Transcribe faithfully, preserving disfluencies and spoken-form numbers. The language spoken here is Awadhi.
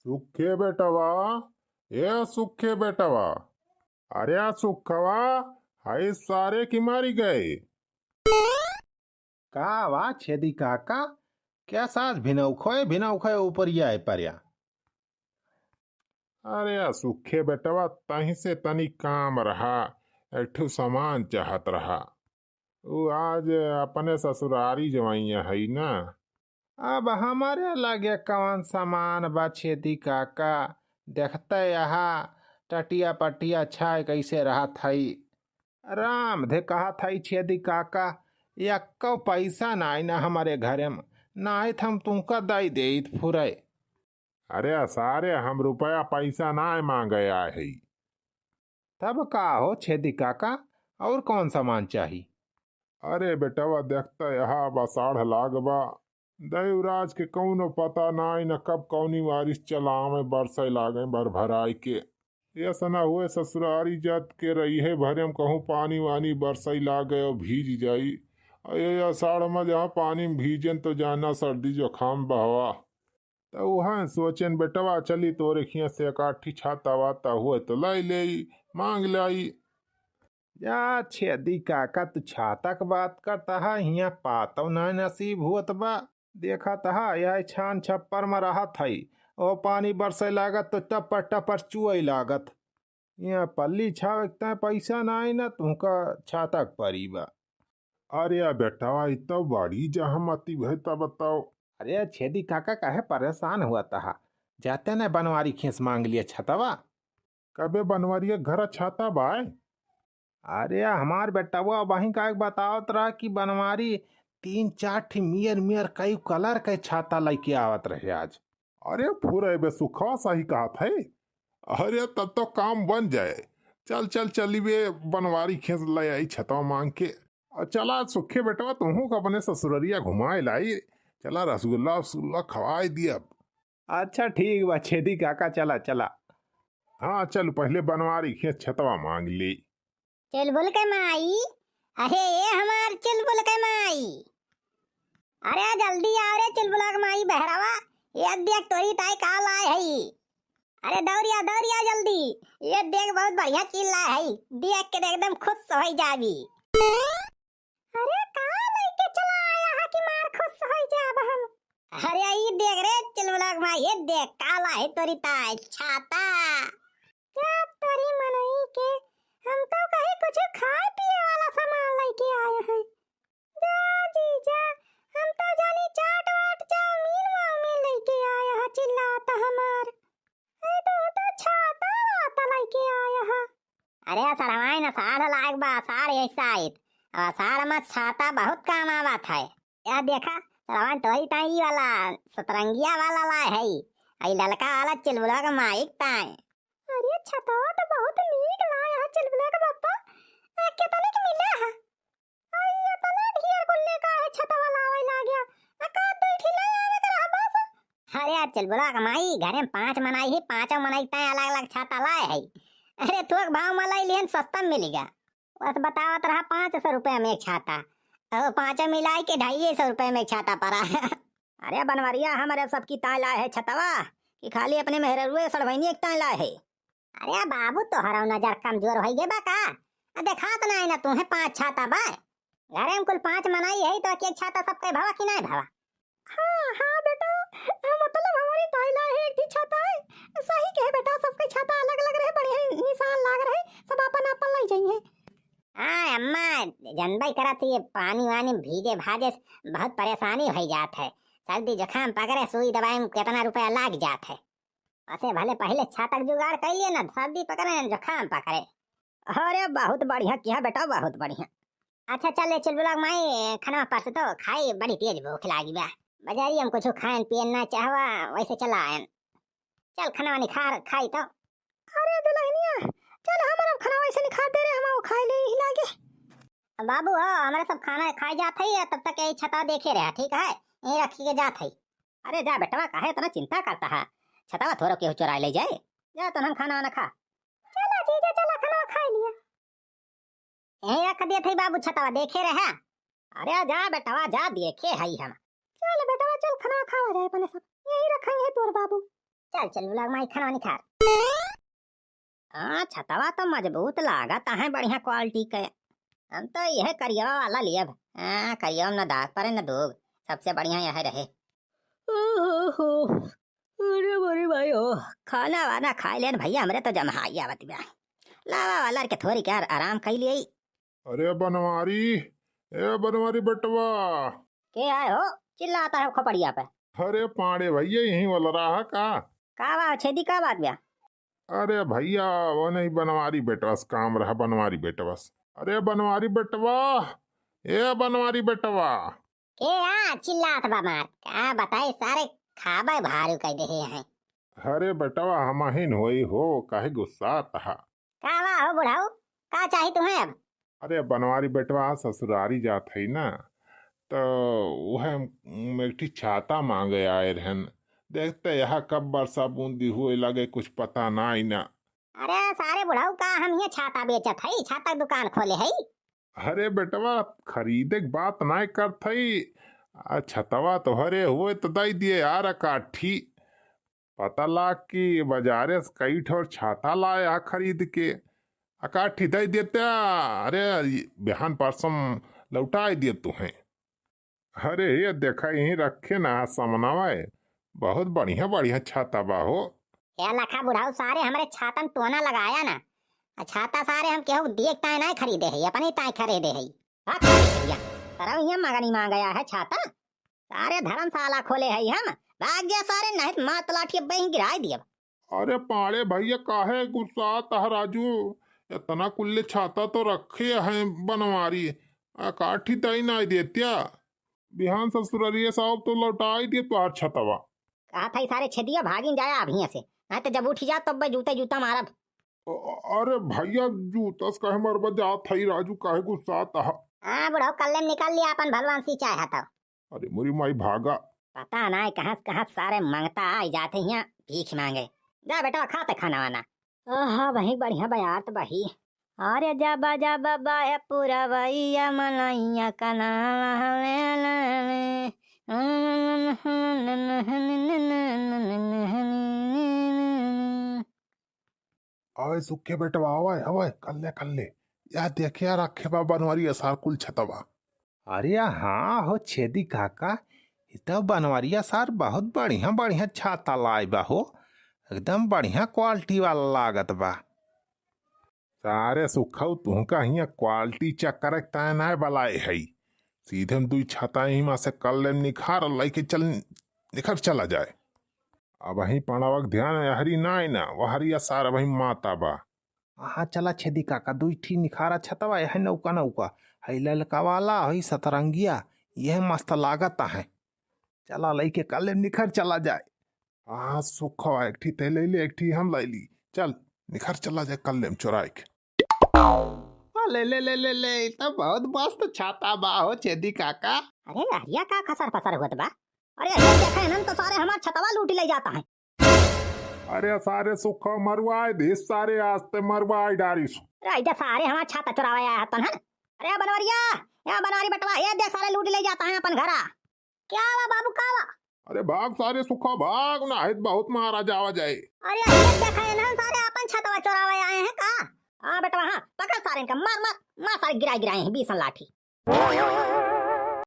सुखे बेटवा, ए सुखे बेटवा, अरे सुखवा, हाय सारे की मारी गए। का वा छेदी काका, क्या साज भिनौखोए भिनौखोए ऊपर आए पर्या? अरे सुखे बेटवा, तही से तनी काम रहा, एक ठो सामान चाहत रहा। उ आज अपने ससुरारी जवइया हई ना। अब हमरे लगे कवन सामान बा छेदी काका? देखते यहाँ टटिया पटिया छाय कैसे रहत हई। राम धे कहत हई छेदी काका, यक्को पैसा नाई ना हमरे घरे में, नाई त हम तुमका दई देइत फुरे। अरे सारे, हम रुपया पैसा नाई मांगे आए हई। तब का हो छेदी काका, और कौन सामान चाही? अरे बेटवा, देखता यहाँ अब आषाढ़ लाग बा। देवराज के कौनो पता नाई न कब कौनी बारिश चलावे, बरसे लागे भर भराई के। ऐसा ना हुए ससुरारी जात के रही है भरे में कहूँ पानी वानी बरसई लागे और भीज जाई। आ ये आषाढ़ में जहाँ पानी में भीजन तो जाना सर्दी जुकाम बहवा। त उहाँ सोचेन बेटवा चली तोरे खिया से एकाठी छाता वाता हुए तो लाई लेई, मांग लाई। जा छेदी काका, तू छाता के बात करता है, हियाँ पातौ ना नसीब हुअत बा। देखत हा, यह छान छप्पर में रहत हई, ओ पानी बरसे लागत तो टपर टपर चुअई लागत। यहाँ पल्ली छावे के तय पैसा नाई ना, तुमका छाता के परी बा। अरे बेटवा, ई तो बड़ी जहमती भई, तब बताओ। अरे छेदी काका, काहे परेशान हुआ तहा? जाते न बनवारी खेस मांग लिया छतवा। कबे बनवारिया घर छाता बाय? अरे हमार बेटवा वहीं का एक बतावत रहा कि बनवारी तीन चार ठी मियर मियर कई कलर के छाता लइके आवत रहे आज। अरे फुरे बे सुखवा सही कहत है। अरे तब तो काम बन जाए। चल चल चली बे बनवारी खेस ले आई छतवा मांग के। और चला सुखे बेटवा तुहू का अपने ससुररिया घुमाए लाई। चला रसगुल्ला वसगुल्ला खवाए दिया। अच्छा ठीक बा छेदी काका, चला चला। हाँ चल पहले बनवारी खेस छतवा मांग ली। चुलबुल के माई, अरे ए हमार चुलबुल के माई, अरे जल्दी आओ रे चुलबुला के माई बहरवा, ये देख तोरी ताई का लाए हई। अरे दौड़िया दौड़िया जल्दी, ये देख बहुत बढ़िया चीज लाए हई, देख के एकदम खुश हो जाबी। अरे का लइके चला आया है कि मार खुश हो जाब हम। अरे ई देख रे चुलबुला के माई, ये देख का लाए तोरी ताई छाता। जा तोरी मनई के, हम तो कहीं कुछ खाए पिए वाला सामान लइके आए हैं। जा जीजा, हम तो जानी चाट वाट चाउमीन वाउमीन लइके आए हैं, चिल्लात हमार। ए तो, तो छाता वाता लइके आए हैं। अरे सड़वाइन आषाढ़ लाग बा, आषाढ़ ऐसा आइत। और आषाढ़ में छाता बहुत काम आवत है। या देखा, श्रवण तोरी ताई ई वाला सतरंगिया वाला लाए है, आई ललका वाला चुलबुला के माइक ताई। अरे छतवा तो बहुत नीक लाए है चुलबुला के पप्पा। आ, कितने के मिला है? आई इतना ढेर कुल्ले का है छतवा लावे लाग्या। आ, का दो ठी ले आवे के रहा बस। अरे यार चुलबुला के माई, घरे में पांच मनई है, पांचों मनई ताई अलग अलग छाता लाए है। अरे थोक भाव में लाई लिहन, सस्ता में मिलेगा। बस बतावत रहा पाँच सौ रुपया में एक छाता, और पाँचों मिलाई के ढाई सौ रुपया में एक छाता पड़ा। अरे बनवरिया, हमरे सबकी ताय लाए है छतवा कि खाली अपने मेहररुए सड़वैनी एक ताय लाए है? अरे बाबू, तोहरो नजर कमजोर होइ गे बा का? आ देखात ना है ना तुहे पाँच छाता बा। घरे में कुल पाँच मनई है तो एक एक छाता सबके भवा कि नहीं भवा? हाँ, हाँ बेटा, मतलब हमारी ताई लाए है एक ठी छाता है। सही कहे बेटा, सबके छाता अलग अलग रहे, बढ़िया निशान लाग रहे, सब आपन आपन लाई जाई है। हाँ अम्मा, जनबई करत ये पानी वानी भीजे भाजे से बहुत परेशानी होइ जात है। सर्दी जुकाम पकड़े, सुई दवाई में कितना रुपया लाग जात है। असे भले पहले छाता के जुगाड़ कर लिए ना, सर्दी पकड़े ना जुकाम पकड़े। अरे बहुत बढ़िया किया बेटा, बहुत बढ़िया। अच्छा चल रे चुलबुला के माई, खाना परस तो खाई, बड़ी तेज भूख लागी बा। बजारी हम कुछ खाएन पियन ना चाहवा, वैसे चला आयन। चल खाना निखार खाई तो। अरे दुल्हनिया, चल हमर अब खाना वैसे निखार दे रे, हम खाए ले ही लागे। बाबू हो, हमरा सब खाना खाए जात है, तब तक यही छतवा देखे रहा, ठीक है? यही रखी के जात है। अरे जा बेटवा, काहे इतना चिंता करता है? छतवा थोरो केहू चुराए ले जाए। जा तन हम खाना वाना खा। चला जीजा, चला खाना खाए लिया। यहीं रख देत है बाबू छतवा, देखे रहे। अरे जा बेटवा, जा देखे है हम। चल बेटवा, चल खाना खावा जाए अपने सब। यहीं रखा है तोर बाबू। चल, चल, लग माई खाना निखार। हाँ, छतवा तो मजबूत लागत है, बढ़िया quality के। हम तो यह करियवा वाला लियब। हाँ, करियवा में न दाग पड़े न दोग, सबसे बढ़िया यह रहे। ओहो, अरे मोरी माई हो, खाना वाना खाए लेन भैया, हमरे तो जमहाई आवत बा। लावा वाला के थोरी के आराम कई लियई। अरे बनवारी, ए बनवारी बेटवा। के आए हो, चिल्लाता है खोपड़िया पे? अरे पाड़े भैया, यहीं वाला रहा का? का बा छेदी, का बात बा? अरे भैया, वो नहीं, बनवारी बेटवा से काम रहा, बनवारी बेटवा से। अरे बनवारी बेटवा, ए बनवारी बेटवा। के आ चिल्लात बा मार? का बताई, सारे खाबे भारू कह दे हैं। अरे बेटवा, हमहिन होई हो, काहे गुस्सात हा? का बा हो बुढ़ऊ, का चाही तुम्हें अब? अरे बनवारी बेटवा, ससुरारी जात हई ना, तो वह हम एक ठी छाता मांगे आए रहन। देखते यहाँ कब बरसा बूंदी हुए लगे, कुछ पता नाई ना। अरे सारे बुढ़ऊ, का हम ये छाता बेचत हई? छाता के दुकान खोले हई? अरे बेटवा, खरीदे के बात नाई करत हई। आ छतवा तोहरे हुए तो दई दिए यार, अकाठी। पता लाग कि बाजारे से कई ठोर छाता लाया खरीद के, अकाठी दई देता। अरे बिहान परसों लौटाई दिए तुहें। अरे ये देखा, यहीं रखे ना सामनावा है, बहुत बढ़िया बढ़िया छाता बा हो। ए लखा बुढ़ऊ, सारे हमरे छातन टोना लगाया ना। आ छाता सारे हम केहू देख ताए नाई खरीदे है, अपने ताए खरीदे है। हट भैया, सरऊ यहाँ मगनी मांग गया है छाता। सारे धर्मशाला खोले है हम, भाग गया सारे, नहीं तो मार तलाठी अब बही गिराए दिए। अरे पाड़े भैया, काहे गुस्सात ह राजू? इतना कुल्ले छाता तो रखे हैं बनवारी, अकाठी दई नाई देत्या। बिहान ससुररिये साहब तो लौटाई दिए तोहार छतवा। कहा था सारे छेदिया भागिन जाया अब हियां से, नहीं तो जब उठी जा तब जूते जूता मारब। अ-, अरे भैया, जूता से काहे मरबा, जात हई राजू, काहे गुस्सात ह? हाँ बुढ़ऊ, कल्ले में निकाल लिया अपन भलवान सी चाहे तो। अरे मोरी माई भागा। पता नाई कहाँ से, कहाँ से सारे मंगता आई जाते हियाँ भीख मांगे। जा बेटा, खाते खाना वाना। आहा, वही बढ़िया बयार तो बही। अरे जाबा जाबा बाहे पुरवैया, मनैया कनावा ले ले ले। आवे सुखे बेटवा, आवे, आवे, कल्ले, कल्ले। या देखिया रखे बा बनवारी असार कुल छतवा। अरे हाँ हो छेदी काका, इ तो बनवरिया सार बहुत बढ़िया बढ़िया छाता लाए बा हो, एकदम बढ़िया quality वाला लागत बा। सारे सुखऊ, तुहका हियाँ quality चक्कर के ताय नाय बलाए हई, सीधे हम दुई छाता यहीं मा से कल्ले में निखार लइके चल, निखर चला जाए। अबहीं पड़वा के ध्यान यहरी नाय ना, वहरिया सार अबहीं माता बा। हाँ, चला छेदी काका, दुई ठी निखारा छतवा, यह नौका नौका, हई ललका वाला, हई सतरंगिया, यह मस्त लागत है। चला लइके कल्ले निखर चला जाए। हाँ, सुखवा, एक ठी ते ले ले, एक ठी हम ले ली। चल, निखर चला जाए कल्ले में चोराए के। हाँ, ले ले ले ले ले, ई तो बहुत मस्त छाता बा हो छेदी काका। अरे लहरिया, का खसर फसर होत बा? अरे ये देखा इन्हन तो सारे हमार छतवा लूटी ले जाता है। अरे सारे सुखा मरवाए दे, सारे आज ते मरवाए डारिस। अरे इधर सारे हमार छाता चुरावे आया हतन है। अरे बनवरिया, या बनवारी बटवा, ये देख सारे लूट ले जाता है अपन घरा। क्या हुआ बाबू, का हुआ? अरे भाग सारे सुखा भाग, ना है तो बहुत मारा जावा जाए। अरे ये देखा इन्हन सारे अपन छतवा चुरावे आए हैं का? हाँ बेटवा, हाँ पकड़ सारे इनका, मार मार मार, सारे गिराए गिराए हैं बीसन लाठी।